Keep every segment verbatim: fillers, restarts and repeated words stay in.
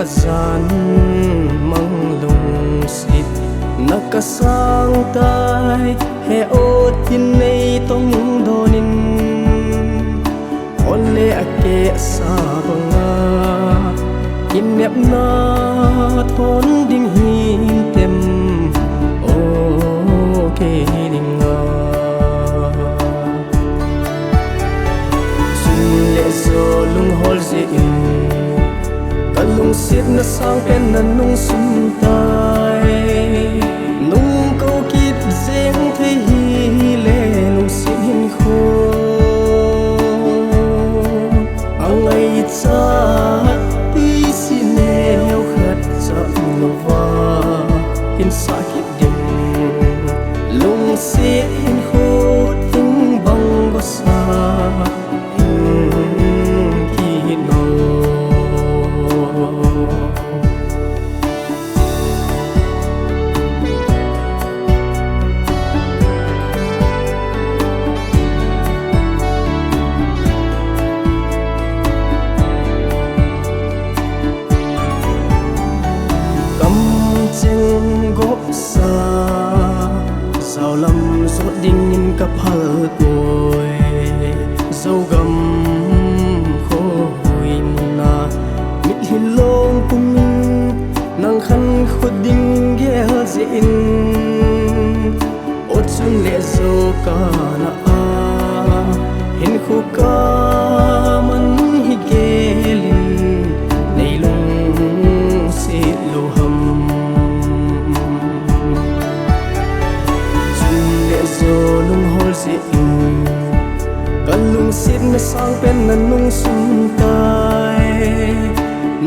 Jan mang lungset na kasang tai, he o tin nei tong donin, ole akeh sa banga kinepna thon ding hintem, o kei dinga. Chun le jo lunghol jeh in, ka lungsetna sangpen na nung sun tai. Nung kou kit jeng thei hile lungset hinkho angaichat tuisi neo khat chap louva hinsah kit ding. Lungset hinkho thing bang gosa hing kit nom. Kamcheng gopsa, jaolam jot dingin kaphal poi. Jogam khohoi muna mitlhi long pumin, nang khankho ding gel jeh in, o chun le jo kana a, hinkho kaman hi gelin, nei lungset lou ham. Chun le jo lunghol jeh in, ka lungsetna sangpen na nung sun tai.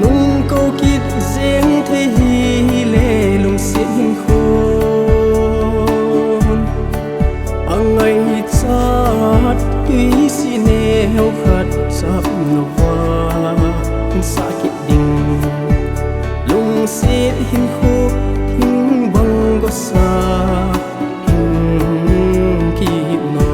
Nung kou kit jeng thei hile lungset hinkho angaichat tuisi neo khat chap louva hinsah kit ding. Lungset hinkho thing bang gosa hing kit nom.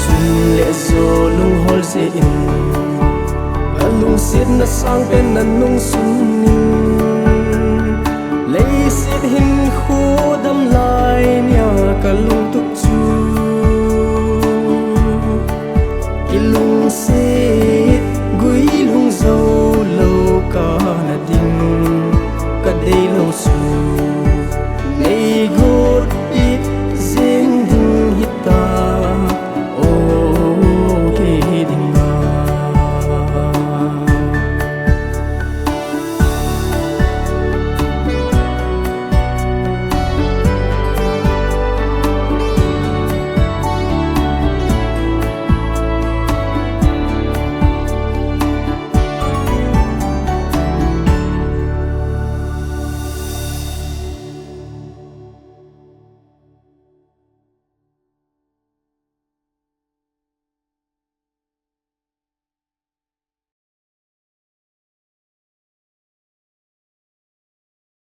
Chun le jo lunghol jeh in, ka lungsetna sangpen na nung sun in, leiset hinkho dam lai nia ka lungtup chu kilungset